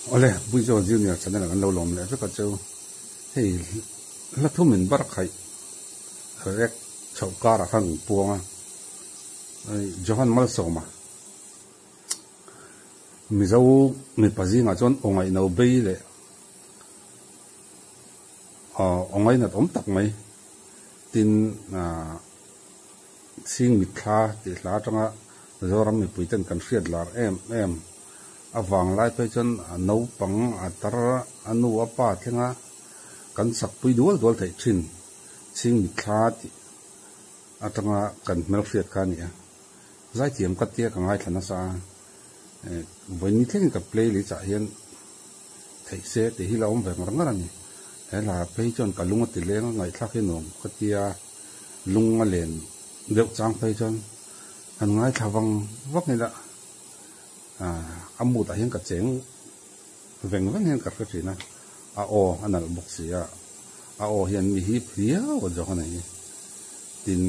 Awle, Buizaw Junior channel ah kan lo lawm leh vek a cheu. Hei hla thum in bar khaih rek chhoh karah khan kan puang a. Johan Malsawma Mizo mipa zingah chuan aw ngaihno bei leh aw ngainat awm tak mai tin Chhing mitthla tih hla atanga Zoram mipui ten kan hriat lar em em avang lai phei chuan a naupang a tar a nu a pa thlenga kan sakpui dual dual theih thin Chhing mitthla tih atanga kan hmelhriat kha a ni a. Zaithiam ka tia ka ngaithla nasa a, vawiin ni thlengin ka playlist ah hian theih se tih hi la awm ve ngar ngar a ni. He hla phei chuan ka lung a ti leng a, ngaihthlak hi nuam ka tia lung a len deuh chang phei chuan han ngaithla vang vak ila a mood ah hian ka cheng veng veng hian ka hre thin a, a aw a nalh bawk si a, a aw hian mi hip hliau a zawk a nei. Tin,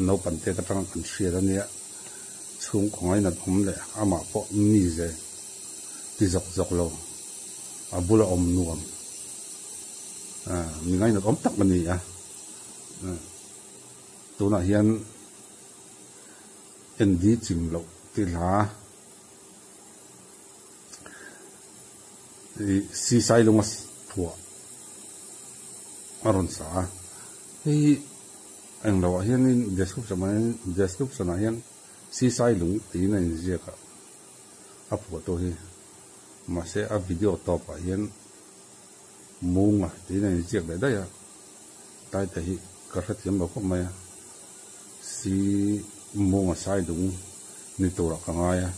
naupang te atanga kan hriat a nia, chhungkaw ngainat awm leh amah pawh mi ze ti zawk zawk lo, a bula awm nuam, mi ngainat awm tak a ni a. Tunah hian ND chim loh tih hla. Ih si lunga phuah a rawn sa a, hei hi englo ah hianin description ah hian description ah hian si lung tiin a inziak a, a phuah tawh hi mahse a video tawp ah hian munga tiin a inziak leh daih a, taite hi ka hrethiam lo khawp mai a, si munga sai lung ni turah ka ngai a.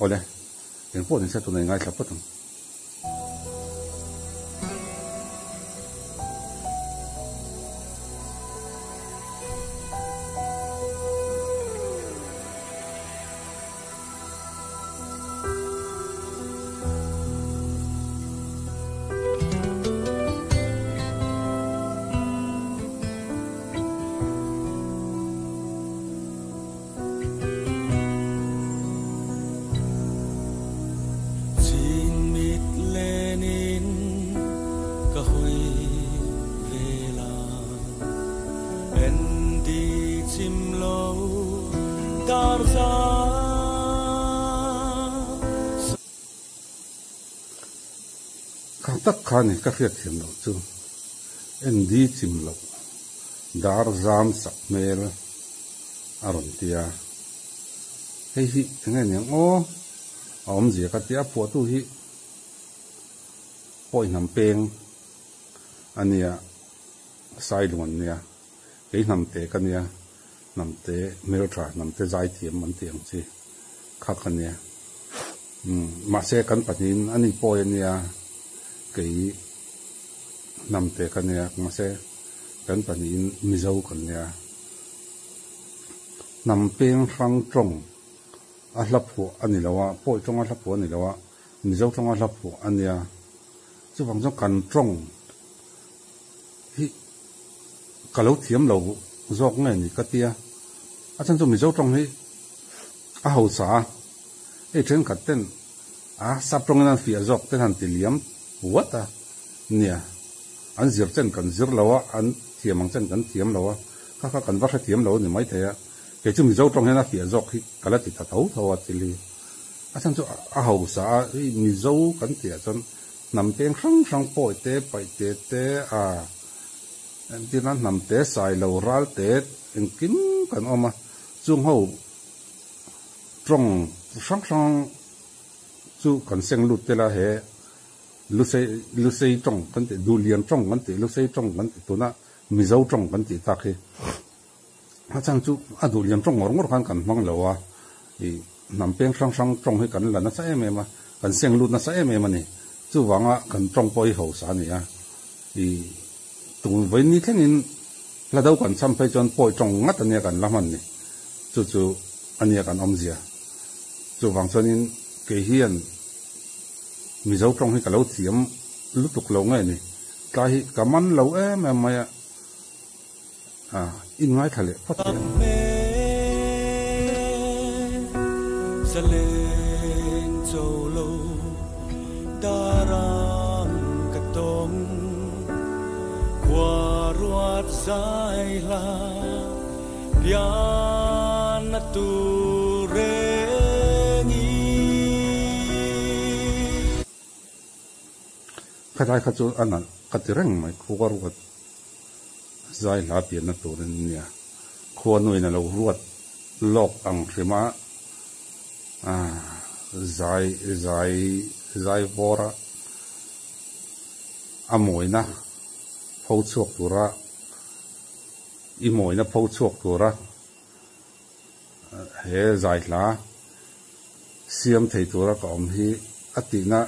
Awle, eng pawh ni se tunah i ngaithla phawt ang. Ching mit lenin ka hawi vel a, en di chim lo dar za. Kha tak kha ni ka hriatthiam loh chu en di chim loh dar zam sak hmel. A rawn ti a, hei hi eng nge niang aw, a awmzia ka ti a, phuahtu hi pawi hnam peng a nia, Sailung an nia, kei hnam te ka nia, hnam te hmeltha, hnam te zaithiam an tih ang chi kha ka nia, umm mahse kan pahnihin a ni pawi a nia, kei hnam te ka nia, mahse kan pahnihin Mizo kan nia. Hnam peng hrang tawng a hla phuah a ni lo a, pawi tawng a hla phuah a ni lo a, Mizo tawng a hla phuah a nia. Chuvang chuan kan tawng hi ka lo thiam lo zawk nge ni ka tia. A chhan chu Mizo tawng hi a hausa a, hei thenkhat ten a sap tawngin an fiah zawk ten han ti liam huat a nia. An zir chen kan zir lo a, an thiam ang chen kan thiam lo a, kha kha kan va hrethiam lo a ni maithei a, kei chu Mizo tawng hian a fiah zawk hi ka la ti ta tho tho a thil hi. A chhan chu a hausa a, hei Mizo kan tih ah chuan hnam peng hrang hrang pawi te, paih te te a entir nan hnam te, sai lo ral te engkim kan awm a, chung ho tawng hrang hrang chu kan seng lut tel a he Lusei Lusei tawng kan tih, Duhlian tawng kan tih, Lusei tawng kan tih tuna Mizo tawng kan tih tak hi a chhan chu a Duhlian tawng ngawr ngawr khan kan hmang lo a, ih hnam peng hrang hrang tawng hi kan la nasa em em a, kan seng lut nasa em em a ni. Chuvanga kan tawng pawh hi hausa a ni a, ih tun vawiin ni thlengin hla do kan cham phei chuan pawi tawng ngat a nia kan la hman ni. Chu chu a nia kan awmzia. Chuvang chuanin kei hian. Mizo tawng hi ka lo thiam lutuk lo nge ni, tlai hi ka man lo em em mai a, a in ngaithla leh phawt thei ang. zai hla pian na tu rengi. Khatlai kha chu a nalh ka ti reng mai khua ruat zai hla pian na tur in nia khua nuin a lo ruat lawk ang hrim a zai zai zai vawr a a mawina pho chhuak tura i mawina pho chhuak tura he zai hla siam thei tura ka awm hi a tihna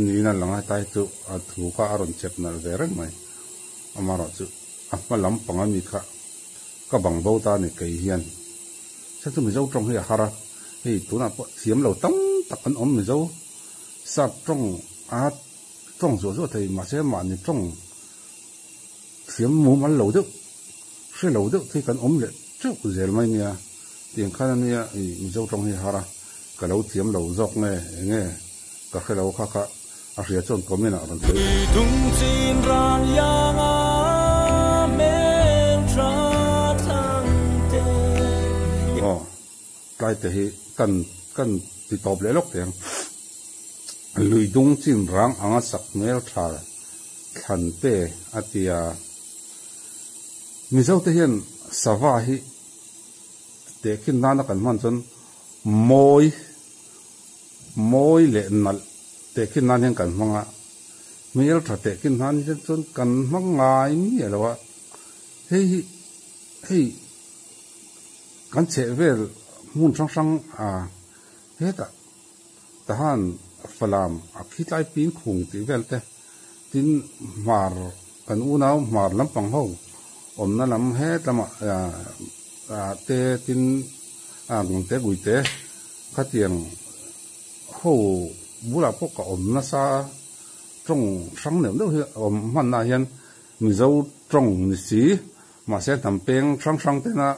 niin a lang a hetlai chu a thu kha a rawn chep nalh ve reng mai amaherawhchu a hma lampang ami kha ka bang bo ta a ni kei hian chhan chu Mizo tawng hi a har a hei tunah pawh thiam lo tam tak an awm Mizo sap tawng a tawng zuah zuah thei mahse mahni tawng thiam mumal lo deuh hre lo deuh thei kan awm leh teuh zel mai nia tiang khan a nia ih Mizo tawng hi a har a ka lo thiam lo zawk nge eng nge ka hre lo kha kha a hria chuan comment ah rawn sawi thei. Tung chin ran yang a hmel tha thang te. Aw tlai te hi kan kan ti tawp leh lawk teh ang. Lui dung chin rang anga sak hmel tha thlan te a ti a. Mizo te hian sava hi tehkhin nana kan hman chuan mawi mawi leh nalh tehkhin nan hian kan hmang a. Hmel tha tehkhin nan hian chuan kan hmang ngai miah lo a. Hei hi hei kan chheh vel hmun hrang hrang a hetah Tahan Falam a khitlai pin khung tih vel te, tin hmar kan unau hmar lampang ho awmna lam het lamah te tin Gangte Guite khatiang ho bulah pawh ka awm nasa tawng hrang neuh neuh hi a awm hmannaah hian Mizo tawng ni si mahse hnam peng hrang hrang tena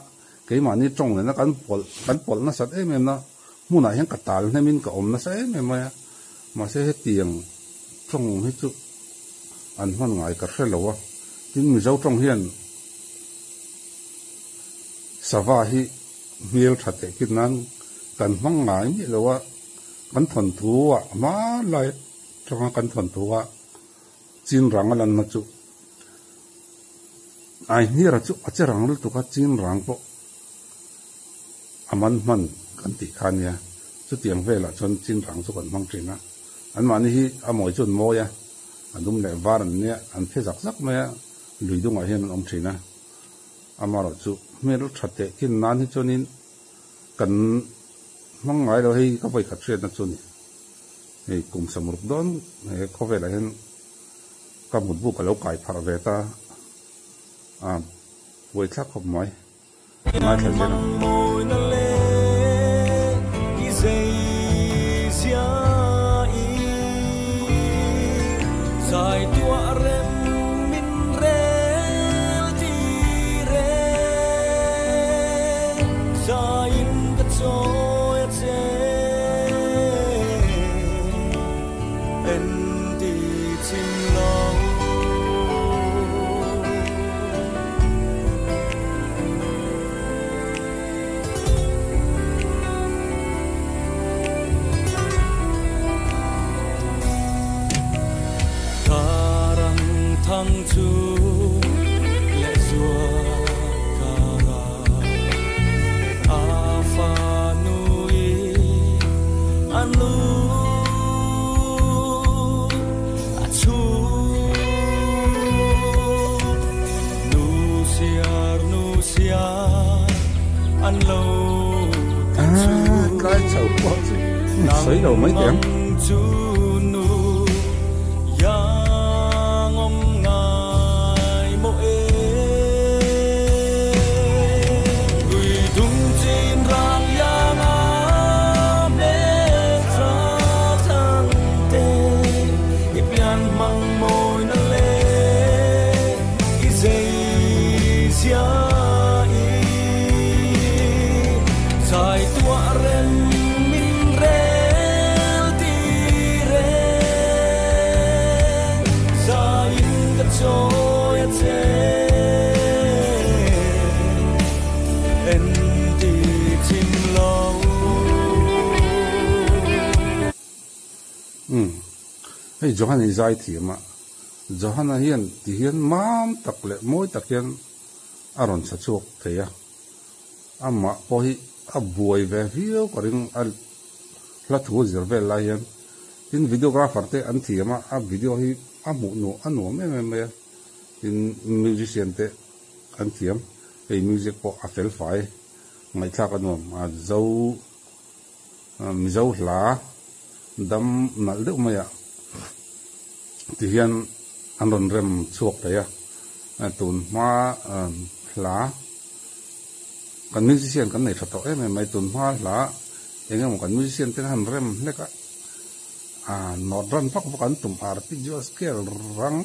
keimahni tawng nena kan pawlh kan pawlh nasat em em na. Hmunah hian ka tal hnemin ka awm nasa em em mai a, mahse hetiang tawng hi chu an hman ngai ka hre lo a, tin Mizo tawng hian sava hi hmel tha teh kit nan kan hmang ngai miah lo a, kan thawnthu ah hmanlai atanga kan thawnthu ah chin rang a lanna chu Aihniara chu a che rang lutuk a, chin rang pawh A man hman kan tih kha nia, chutiang velah chuan chin rang chu kan hmang thin a. Anmahni hi a mawi chu an mawi a, a dum leh var an nia, an phe zak zak mai a, lui dungah hian an awm thin a. Amaherawh chu hmel tha teh khin nan hi chuanin kan hmang ngai lo, hei ka vawikhat hriatna chu a ni. Hei kum samruk dawn he khawvelah hian ka mutbu ka lo kai pharh ve ta a, buaithlak khawp mai. Ngaithla zel ang. Ah, tlai chho pawh chu sawi lo mai teh ang. Hei Johan hi zai thiam a, Johana hian ti hian mam tak leh mawi tak hian a rawn sa chhuak thei a, amah pawh hi a buai ve viau ka ring a hla thu zir vel lai hian. Tin videographer te an thiam a, a video hi a hmuh nuam a nuam em em mai a, tin musician te an thiam, hei music pawh a fel fai ngaihthlak a nuam a zo. Mizo hla dam nalh deuh mai ah ti hian an rawn rem chhuak thei a, tun hma hla kan musician kan nei tha tawh em em mai, tun hma hla eng emaw kan musician te han rem hlek a, nawt ran vak vak an tum arpeggio scale rang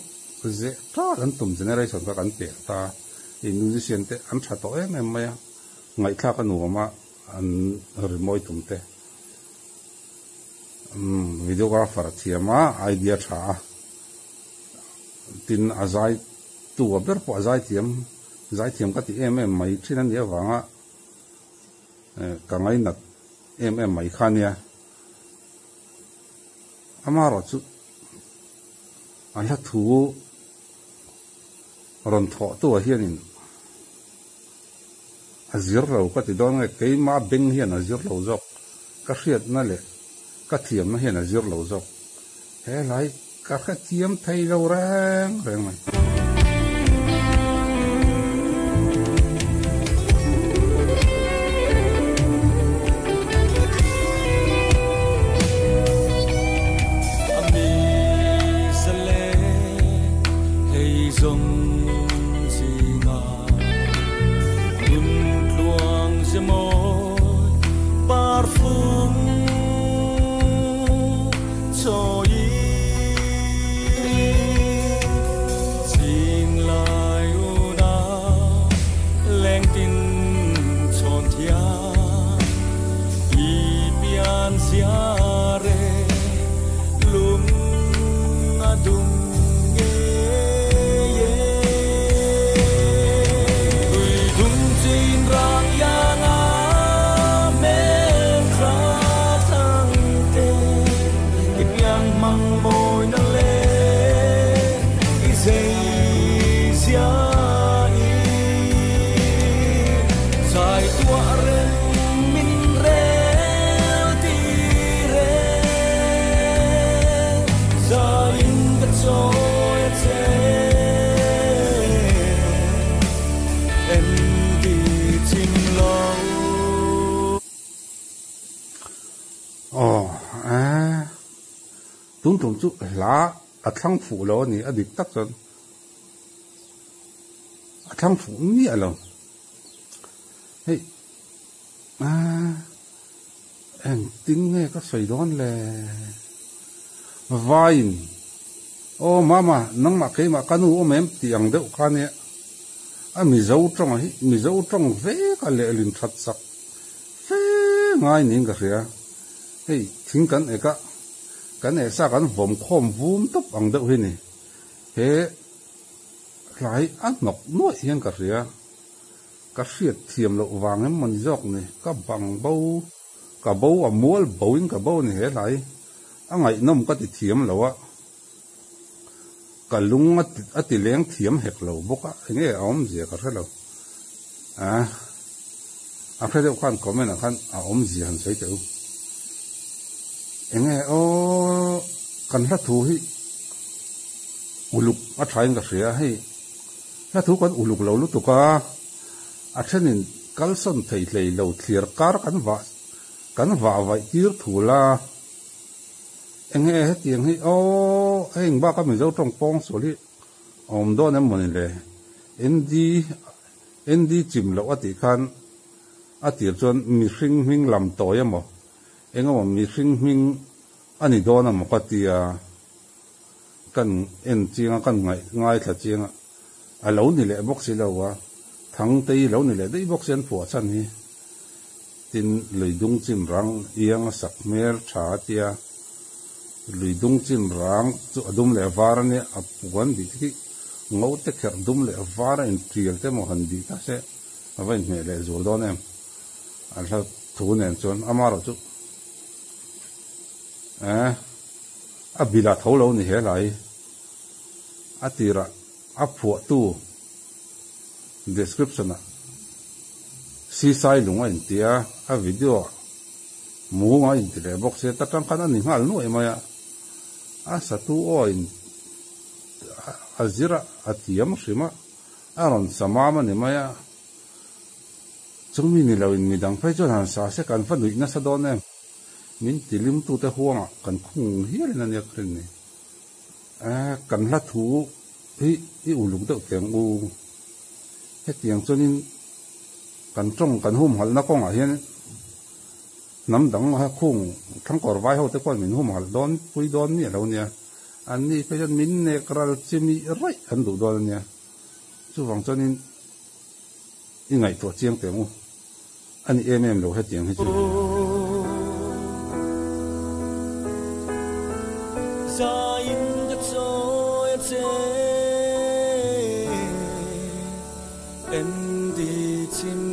zeh tlat an tum generation kha kan pek ta, hei musician te an tha tawh em em mai a, ngaihthlak a nuam a. An rimawi tum te videographer a thiam a, idea tha a, tin a zai tu a ber pawh a zai thiam, zai thiam ka ti em em mai thin a nih avanga ka ngainat em em mai kha nia. Amaherawhchu a hla thu rawn thawh tu ah hianin A zir lo ka ti dawn nge keimah beng hian a zir lo zawk, ka hriatna leh ka thiamna hian a zir lo zawk. He hlai ka hrethiam thei lo reng reng mai. Aw eh tun tum chu hla a thlang fuh lo a ni a dik tak chuan a thlang fuh miah lo hei ah Engtin nge ka sawi dawn le? Vaiin, Aw mama, nangmah keimah ka nu awm em? tih ang deuh kha nia. A Mizo tawng hi Mizo tawng vek a lehlin that sak fe ngai niin ka hria. Hei thing kan ek a, kan ehsa kan vawm khawm vum tawp ang deuh hi ni. He hlai a hnawk nuaih hian ka hria. Ka hriat thiam loh vang em mawni zawk ni, ka bang bo, ka bo a mual bo in ka bo ni he hlai, a ngaihnawm ka ti thiam lo a, ka lung a ti leng thiam hek lo bawk a, enge a awmzia ka hre lo, a a hre deuh khan comment ah khan a awmzia han sawi teh u, enge aw kan hla thu hi uluk a tha in ka hria hei. Hla thu kan uluk lo lutuk a, a thenin kalsawn thei hlei lo thlir kar kan vah kan vah vaih tir thul a. Enge hetiang hi aw heng baka Mizo tawng pawng sual hi a awm dawn em mawni le? ND ND chim loh a tih khan a tir chuan mihring hming lam tawi emaw engemaw mihring hming a ni dawn emaw ka tia. Kan en chiang a, kan ngaih ngaithla chiang a, a lo ni leh bawk si lo a, Thangtei lo ni leh daih bawk si an phuah chhan hi. Tin, lui dung chin rang iang a sak hmel tha a tia, lui dung chin rang chu a dum leh var a nia, a puan bih te khi ngo te kherh dum leh var a intial te maw han bih ta se, a va inhmeh leh zual dawn em. A hla thu nen chuan amaherawhchu eh. A bil a tho lo ni he hlai. A tirah a phuahtu description ah Sisai lung a inti a, a video ah Mung a inti leh bawk sia ta tang khan a ni nghal nuaih mai a. A satu aw in a zir a, a thiam hrim a, a rawn sa mam a ni mai a. Chumi ni lo in midang phei chuan han sa se kan va nuih nasa dawn em. Min tilimtute huangah kan khung hialin a nia ka rin ni. Kan hla thu hi i uluk deuh teh ang u. Hetiang chuanin kan tawng kan humhalhna kawngah hian hnam dang khung thangkawr vai ho te khuan min humhalh dawn pui dawn miah lo nia. Anni phei chuan min nek ral chi mi raih an duh dawn a nia. Chuvang chuanin i ngaihtuah chiang teh ang u. A ni em em lo hetiang hi chu.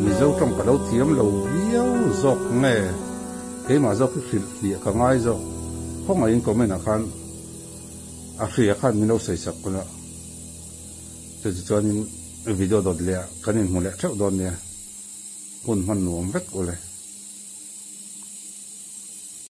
Mizo tawng ka lo thiam lo viau zawk nge keimah zawk hi hrilh hliah ka ngai zawk khawngaihin comment ah khan a hria khan min lo sawi sak kula chuti chuanin video dawt leh ah kan inhmu leh theuh dawn nia. Hun hman nuam vek ule.